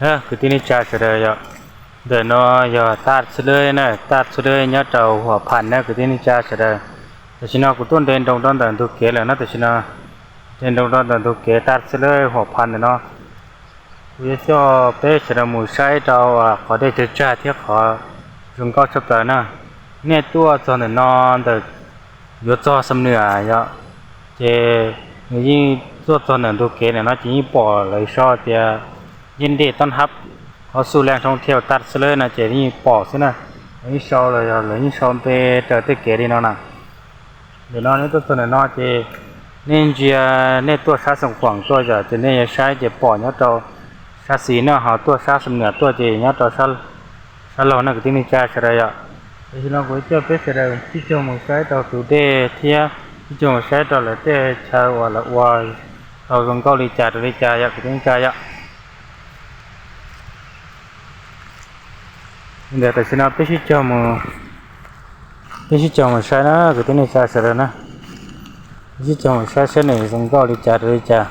Kwv tij neej tsa sawv daws yom, ntawm no yog taj xwb lab na, taj xwb lab nyob rau Huam Phas na kwv tij neej tsa sawv daws. Tam sim no kuv tuaj nres nroos rau ntawm ntug kev lawm no, tam sim no nres nroos rau ntawm ntug kev taj xwb lab Huam Phas ntawm no. Kuv yuav coj peb sawv daws mus saib rau qhov dej tsawg tsag thiab qhov zoo nkauj tshaj plaws na. Nej tuaj txog ntawm no ntawm yuav txog Xam Nuam yom, ces nws yeej tuaj txog ntawm ntug kev ntawm no ces yeej pom lawv sau tias Dej Nreb Tob Hab, qhov xu laj thoob thiaj taj xwb lab no ces yeej pom xwb na. Lawv yeej sau los yog lawv yeej sau npe raws tej kev li no na. Ntawm no nej tuaj txog ntawm no ces nej ntsia, nej tuaj sab Xeev Khuam tuaj yom, ces nej yuav saib ces pom nyob rau sab xis na, ho tuaj sab Xam Nuam tuaj ces nyob rau sab laug na kwv tij neej tsa sawv daws yom. Tam sim no kuv coj peb sawv daws sib cog mus saib rau tus dej thiab sib cog mus saib rau lawv tej chaw uas lawv ua tau zoo nkauj li cas rau li cas yom kwv tij neej tsa yom. Ntawm tam sim no peb sib cog mus, peb sib cog mus saib na kwv tij neej tsa sawv daws na, peb sib cog mus saib saib nws zoo nkauj li cas rau li cas.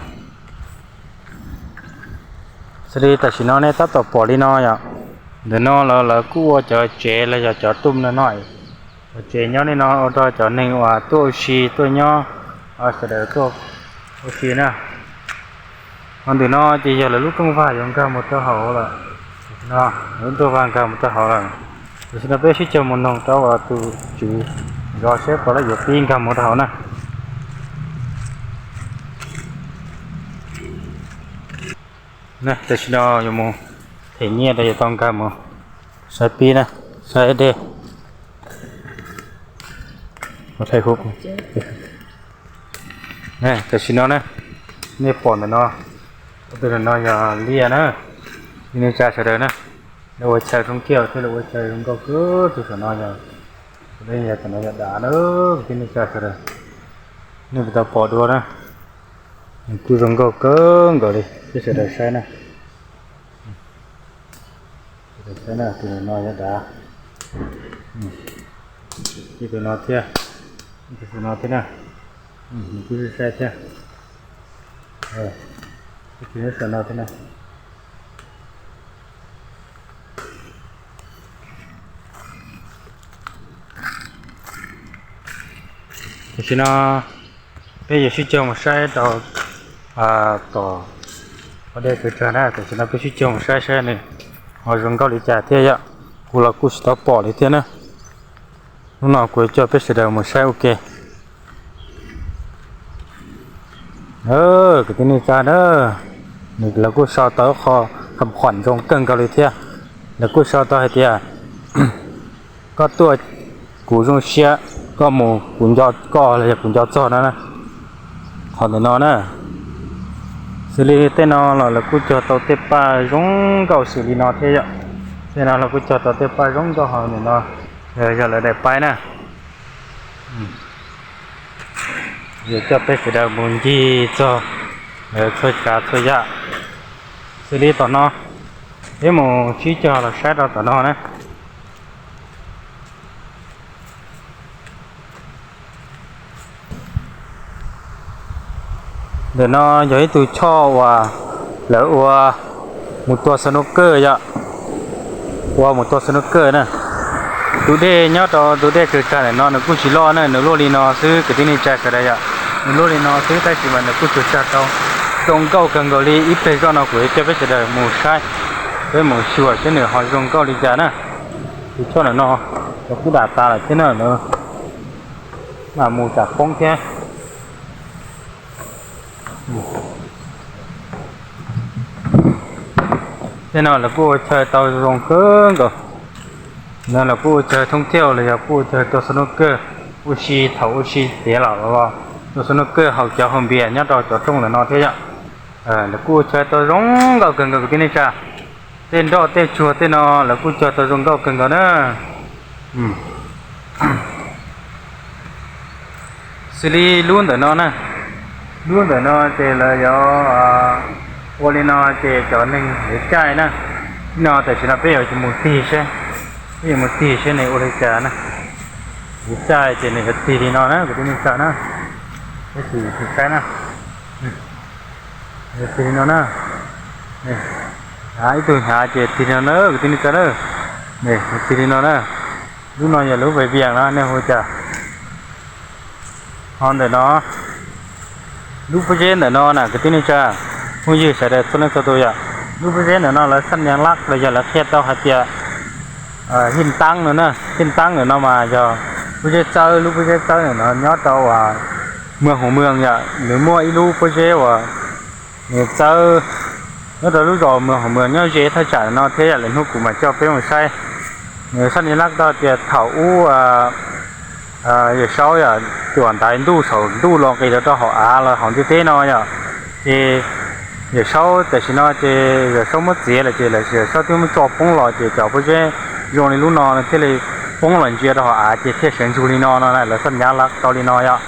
Xws li tam sim no nej tab tom pom li no yom, ntawm no los lawv kuj ua cov tsev los yog cov tuj no no, cov tsev nyob li no ua rau cov neeg uas tuaj ua si tuaj nyob, sawv daws tuaj ua si na. Ho ntawm no ces yog lawv lub rooj vag yuav nkag mus rau hauv lawm, lub rooj vag nkag mus rau hauv lawm. Tam sim no peb sib cog mus noog rau tus tswv zov seb puas yuav pib nkag mus rau hauv na. Tam sim no yuav mus them nyiaj rau yuav tau nkag mus saib pib na, saib dej. Tam sim no na, nej pom ntawm no, tus ntawm no yog liaj na, kwv tij neej tsa sawv daws na. Lawv ua chaw thoob kiag thiab lawv ua chaw zoo nkauj kawg, tus saum no yog, tus no yog dav na, kwv tij neej tsa sawv daws. Nej puas tau pom dua na, nws kuj zoo nkauj kawg nkaus li, peb sawv daws saib na. Tus no yog dav, ib tus no thiab, ib tus no thiab na, nws kuj saib thiab, ib tus no thiab na. Tam sim no peb yuav sib cog mus saib rau tom qhov dej kwv tsag na, tam sim no peb sib cog mus saib saib nws ho zoo nkauj li cas thiab yom. Kuv los kuj tsis tau pom li thiab na. Hnub no kuv coj peb sawv daws mus saib ua ke. Kwv tij neej tsa na, nws lawv kuj sau tau qhov kham khuam zoo kawg nkaus li thiab. Lawv kuj sau tau hais tias koj tuaj kuv zoo siab, koj mus kuv nco koj los yog kuv nco txog no na. Qhov ntawm no na, xws li tej no los lawv kuj cog tau tej paj zoo nkauj xws li no thiab yom. Tej no lawv kuj cog tau tej paj zoo nkauj hauv ntawm no, yog lawv daim paib na. Yuav coj peb sawv daws mus ncig txog lawv txhua tsav txhua yam. Xws li tom no, peb mus sib cog los saib rau tom no na. Ntawm no yog ib tug choj uas lawv ua mus tua xab nub kawj yom, ua mus tua xab nub kawj na. Tus dej nyob rau tus dej tsaws tsag ntawm no nws kuj tsis loj na, nws luaj li no xwb kwv tij neej tsa sawv daws yom. Nws luaj li no xwb tab sis mas nws kuj tsaws tsag tau zoo nkauj kawg nkaus li. Ib pliag zoj no kuv yuav coj peb sawv daws mus saib, peb mus xyuas saib nws ho zoo nkauj li cas na. Tus choj ntawm no los kuj dam tas lawm thiab na, mam mus tsam poob thiab. Tej no lawv kuj ua chaw tau zoo kawg nkaus. No lawv kuj ua chaw thoob thiaj los yog kuj ua chaw tua xab nub kawj, ua si thaum ua si tiav los tua xab nub kawj haus cov haus npias nyob rau cov rooj ntawm no thiab yom. Lawv kuj ua chaw tau zoo nkauj kawg nkaus kwv tij neej tsa. Tej nroj tej tsuag tej no lawv kuj cog tau zoo nkauj kawg nkaus na. Xws li lub ntawm no na, lub ntawm no ces lawv yuav ua li no ces cov neeg yuav caij na. No tam sim no peb yuav mus tig seb, peb yuav mus tig seb nws ua li cas na. Yuav caij ces nws yuav tig li no na kwv tij neej tsa na. Peb sim tig saib na. Yuav tig li no na. Ib tug hnyav ces tig li no na kwv tij neej tsa na. Tig li no na. Lub no yog lub vaj viam no nej hu cas. Ho ntawm no, lub pob zeb ntawm no na kwv tij neej tsa, phooj ywg sawv daws txhua leej txhua tus yom, lub pob zeb ntawm no lawv xab nyas lab los yog lawv qhia tau hais tias hij taab no na, hij taab ntawm no mas yog pob zeb txawb, lub pob zeb txawb ntawm no nyob rau uas Mws Hoos Mws yom, nws muaj ib lub pob zeb uas nws txawb nyob rau lub zos Mws Hoos Mws nyob ze thaj tsam no thiab yom. Lwm hnub kuv mam coj peb mus saib. Nws xab nyas lab tau tias thaum ub Yawm Saub yom, cuam ntaiv ntuj saum ntuj los nqis rau rau hauv av los hauv ntiaj teb no yom, ces Yawm Saub tam sim no ces Yawm Saub muab txiav lawm ces Yawm Saub twb muab tso poob los ces cov pob zeb zoo li lub no thiaj li poob los ntsia rau hauv av ces thiaj sawv ntsug li no no na, lawv xab nyas lab tau li no yom.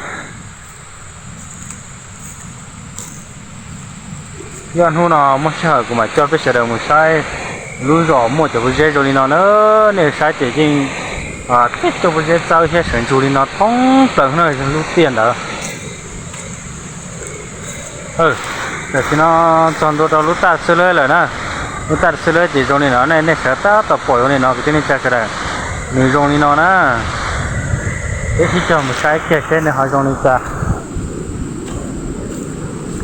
Yog hnub no muaj sij hawm kuv mam coj peb sawv daws mus saib lub zos muaj cov pob zeb zoo li no na. Nej saib ces yeej tej cov pob zeb txawb thiab sawv ntsug li no thoob plaws na, lub tiaj ntawd. Tam sim no txog ntua rau lub taj xwb lawm na. Lub taj xwb lawm ces zoo li no ne, nej sawv tab tom pom zoo li no kwv tij neej tsa sawv daws. Nws zoo li no na. Peb sib cog mus saib kiag seb nws ho zoo li cas.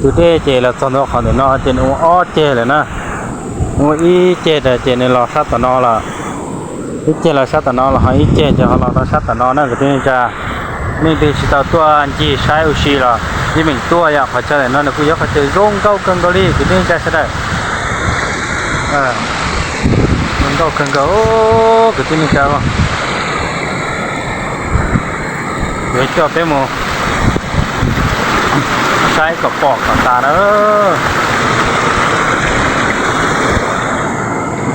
Tus dej ces los txog ntua qhov ntawm no ces nws ua ob ceg lawm na. Nws ua ib ceg ces nws los sab tom no lawm. Ib ceg los sab tom no los ho ib ceg ces ho los rau sab tom no na kwv tij neej tsa. Leej twg tsis tau tuaj ncig saib ua si los yeej meem tuaj yom, qhov chaw ntawm no nws kuj yog qhov chaw zoo nkauj kawg nkaus li kwv tij neej tsa sawv daws. Zoo nkauj kawg nkaus kwv tij neej tsa. Yuav coj peb mus saib kom pom kom tas na.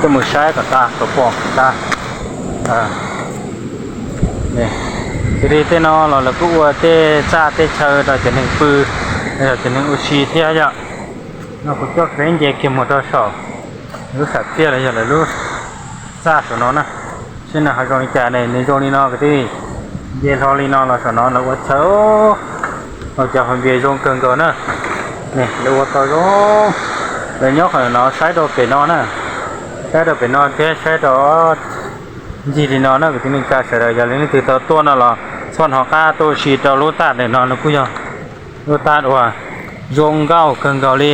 Coj mus saib kom tas kom pom kom tas. Xws li tej no los lawv kuj ua tej txaj tej chaw rau cov neeg pw, rau cov neeg ua si thiab yom. No kuv coj peb nce kiag mus rau saum lub sam phiaj los yog lawv lub txaj saum no na, seb nws ho zoo li cas ne. Nws zoo li no kwv tij, nce hlo li no los saum no lawv ua chaw, cov hauv npias zoo kawg nkaus na. Lawv ua tau zoo, lawv nyob qhov no saib rau pem no na, saib rau pem no thiab saib rau ncig li no na kwv tij neej tsa sawv daws. Yog li leej twg tau tuaj no los txhob hnov qab tuaj ua si rau lub taj ntawm no, nws kuj yog lub taj uas zoo nkauj kawg nkaus li.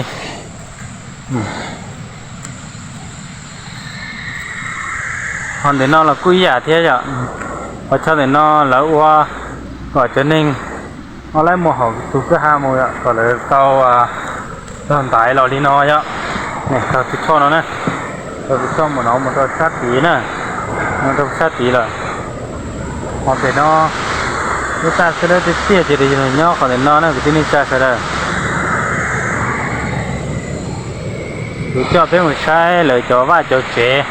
Ho ntawm no los kuj ib yam thiab yom. Qhov chaw ntawm no lawv ua kom cov neeg ob laib mus hauv tus kwj ha mus yom, kom lawv tau tog ntaiv los li no yom. Tog tus choj no na, tog tus choj mus no mus rau sab tid na, mus rau sab tid lawm. Ho pem no lub taj xwb lawm tiag tiag ces nws nyob qhov ntawm no na kwv tij neej tsa sawv daws. Kuv coj peb mus saib lawv cov vaj cov tsev,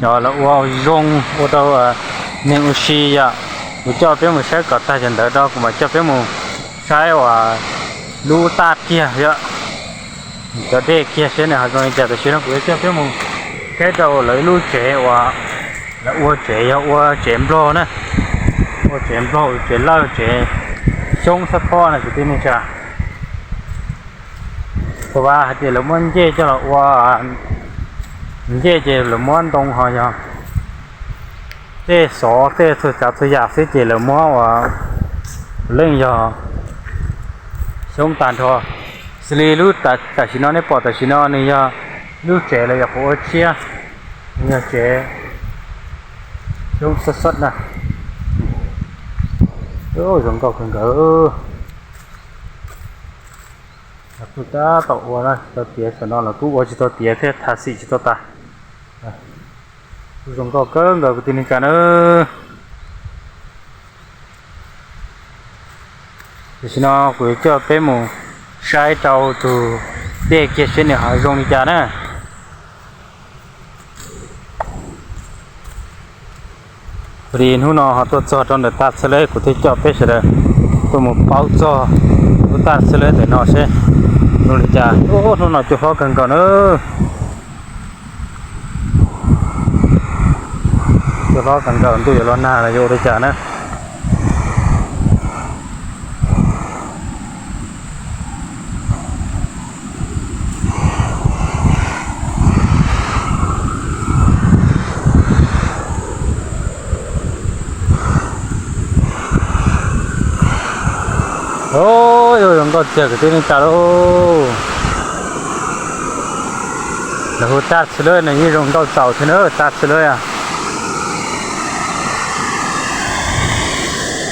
cov lawv ua zoo ua rau neeg ua si yom. Kuv coj peb mus saib kom tag cov ntawd rau kuv mam coj peb mus saib uas lub taj kiag yom, cov dej kiag seb nws ho zoo li cas. Tam sim no kuv yuav coj peb mus saib rau lawv lub tsev uas lawv ua tsev, yog ua tsev nplog na, ua tsev nplog, tsev lawj, tsev xyoob xab phob na kwv tij neej tsa. Thaum ub hais tias lawv muab ncej coj los ua, ncej ces lawv muab ntoo ho yog tej xov tej txhua tsav txhua yam xwb ces lawv muab ua, puav leej yog xyoob tag nrho. Xws li lub tam sim no nej pom tam sim no nws yog lub tsev los yog qhov ua tshiab, nws yog tsev xyoob xab xab na. Zoo nkauj kawg nkaus. Kuj tab tom ua tsis tau tiav, saum no los kuj ua tsis tau tiav thiab, tha xim tsis tau tas. Kuj zoo nkauj kawg nkaus kwv tij neej tsa nawb. Tam sim no kuv yuav coj peb mus saib rau tus dej kiag seb nws ho zoo li cas na. Pus hnub no ho tuaj txog rau ntawm taj Xab Lab, kuv thiaj coj peb sawv daws tuaj mus paub txog lub taj Xab Lab ntawm no seb zoo li cas. Hnub no cua hlob kawg nkaus na. Cua hlob kawg nkaus, ntuj yuav los nag los yuav ua li cas na. Ub, yuav zoo nkauj tiag kwv tij neej tsa lauj. Lawv hu tag txhia lawm, nws yeej zoo nkauj txaus thiab na, tag txhia lawm.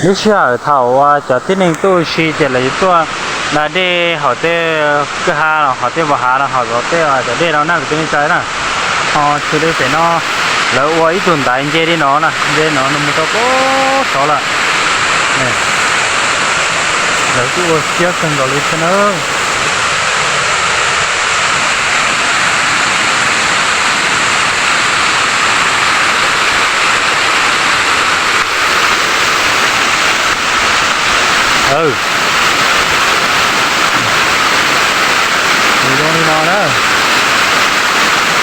Lub sij hawm thaum uas cov tib neeg tuaj ua si ces lawv yuav tuaj da dej hauv tej kwj ha los hauv tej npoo hav los hauv tej cov dej no na kwv tij neej tsa na. Ho xws li pem no lawv ua ib tug ntaiv nce li no na, nce no mus rau pem saud lawm. Lawv kuj ua siab kawg nkaus li thiab na. Mus zoo li no na.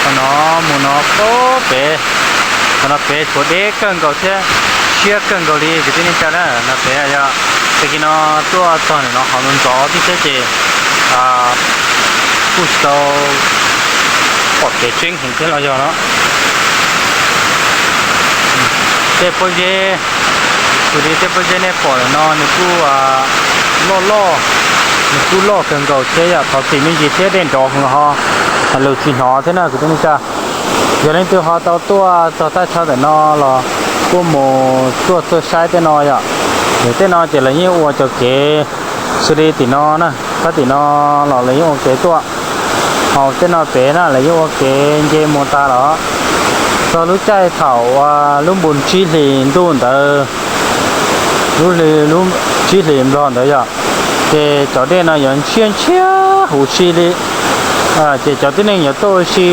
Qhov no mus no pem, qhov no pem tshuav deb kawg nkaus thiab siab kawg nkaus li kwv tij neej tsa na. No pem yog tag kis no tuaj txog ntawm no qhov ntxov thiab ces kuj tsis tau pom kev tseeb heev thiab los yog no. Tej pob zeb, xws li tej pob zeb nej pom ntawm no nws kuj loj loj, nws kuj loj kawg nkaus thiab yom, thov txim me ntsis thiab dej nrov heev ho hais lus tsis hnov thiab na kwv tij neej tsa. Yog leej twg ho tau tuaj txog thaj chaw ntawm no los kuj mus tuaj txog saib tej no yom. Tej no ces lawv yeej ua cov kev xws li tim no na, sab tim no los lawv yeej ua kev tuaj. Ho tej no pem na lawv yeej ua kev nce mus tas los. Txog lub caij thaum lub npun tsib hlis ntuj ntawd, lub hli, lub tsib hlis nplog ntawd yom, ces cov dej no yuav ntshiab ntshiab huv si li. Ces cov tib neeg yuav tuaj ua si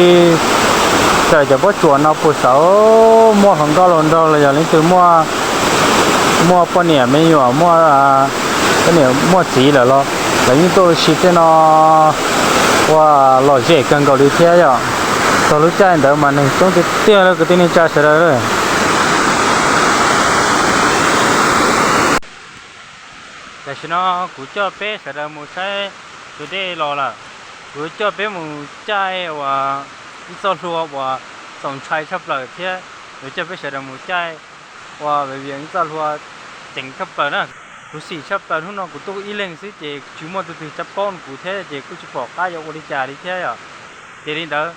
raws cov pob tsuas no puag saud, muaj hluas nkauj hluas nraug los yog leej twg muaj, muaj poj niam me nyuam, muaj poj niam muaj txiv lawm los lawv yeej tuaj ua si tej no ua lom zem kawg nkaus li thiab yom. Txog lub caij ntawd mas neeg coob tiag tiag li kwv tij neej tsa sawv daws. Tam sim no kuv coj peb sawv daws mus saib tus dej los lawm. Kuv coj peb mus caij uas ib txoj hlua uas txaus ntshai tshaj plaws thiab kuv coj peb sawv daws mus caij uas vias ib txoj hlua ceev tshaj plaws na. Kuv xim tshaj plaws hnub no kuv tuaj ib leeg xwb ces tsis muaj tus twg tsa paub kuv thiab ces kuj tsis pom qab yuav ua li cas li thiab yom. Ces li ntawd,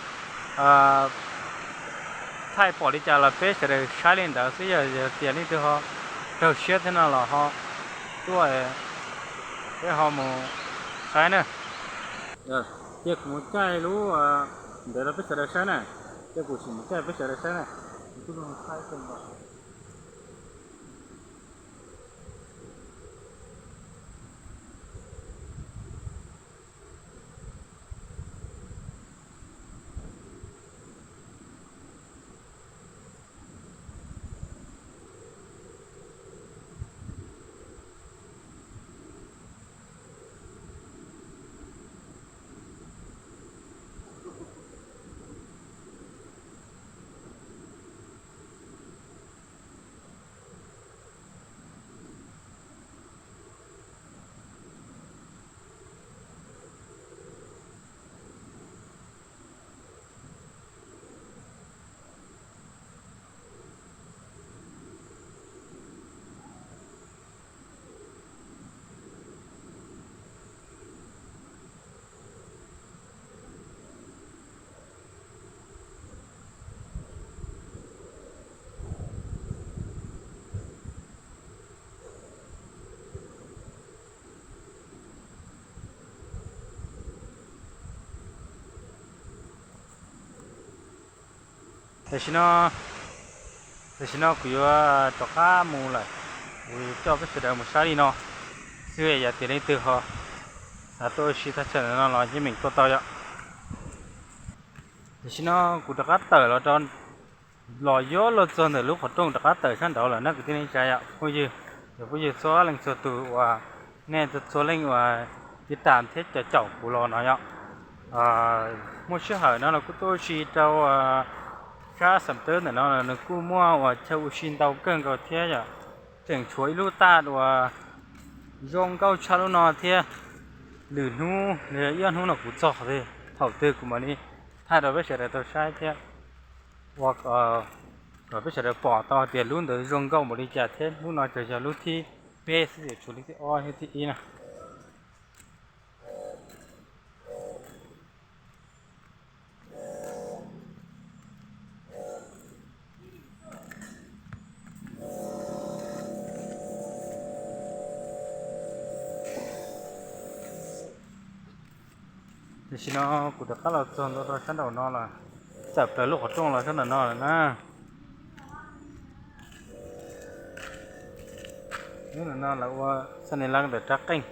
thaij pom li cas los peb sawv daws saib li ntawd xwb, yog tias leej twg ho raug siab thiab no los ho tuaj, peb ho mus saib na. Cia kuv mus caij lub ntawd rau peb sawv daws saib na. Cia kuv sim mus caij peb sawv daws saib na. Tam sim no, tam sim no kuv yuav rov qab mus lawm, kuv coj peb sawv daws mus saib li no xwb, yog tias leej twg ho tuaj ua si thaj chaw no los yeej meem tuaj tau yom. Tam sim no kuv rov qab tawm los rau, los yuav luag txog ntawm lub qhov rooj rov qab tawm sab nraud lawm na kwv tij neej tsa yom, phooj ywg, cov phooj ywg txhua leej txhua tus uas nej txhua leej uas tiv tam thiab caum kuv los no yom. Muaj sij hawm no los kuj tuaj ua si rau sab Xam Tawb ntawm no nws kuj muaj uas chaw ua si ntau kawg nkaus thiab yom. Tseem tshuav ib lub taj uas zoo nkauj tshaj lub no thiab. Lwm hnub, ib ob hnub no kuv txog thaum twg kuv mam li thaij rau peb sawv daws tau saib thiab ua kom peb sawv daws pom tau hais tias lub ntawd zoo nkauj npaum li cas thiab. Lub no tsuas yog lub thib peb xwb, tshuav lub thib ob thiab thib ib na. Tam sim no kuv rov qab los txog ntua rau sab nraum no los, txawm plaws lub qhov rooj los sab nraum no lawm na. Lub nraum no lawv ua xab ni lab ntawm rab qeej,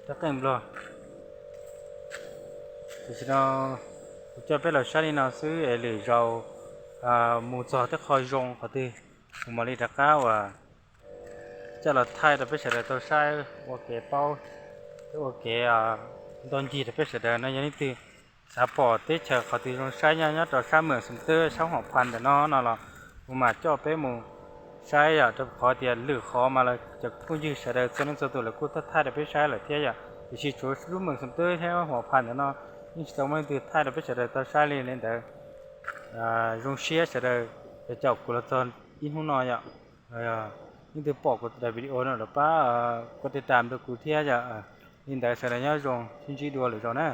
rab qeej nplog. Tam sim no kuv coj peb los saib li no xwb es lwm zaus mus txog tej qho zoo qhov twg kuv mam li rov qab uas coj los thaij rau peb sawv daws tau saib ua kev paub, ua kev ntau ncig rau peb sawv daws no. Yog leej twg xav pom teb chaws qhov twg zoo saib nyob nyob rau sab Meem Xoom Twb sab Huam Phas ntawm no no los kuv mam coj peb mus saib yom, rau qhov tias lwm qhov mas lawv cov phooj ywg sawv daws txhua leej txhua tus lawv kuj thaij thaij rau peb saib lawm thiab yom, tiam sis tsuav lub Meem Xoom Twb thiab Huam Phas ntawm no yeej tsis tau muaj leej twg thaij rau peb sawv daws tau saib li. Li ntawd zoo siab sawv daws caum kuv los txog ib hnub no yom. Leej twg pom kuv daim video no los pab kuv tiv tam rau kuv thiab yom. Li ntawd sawv daws nyob zoo, sib ntsib dua lwm zaus na.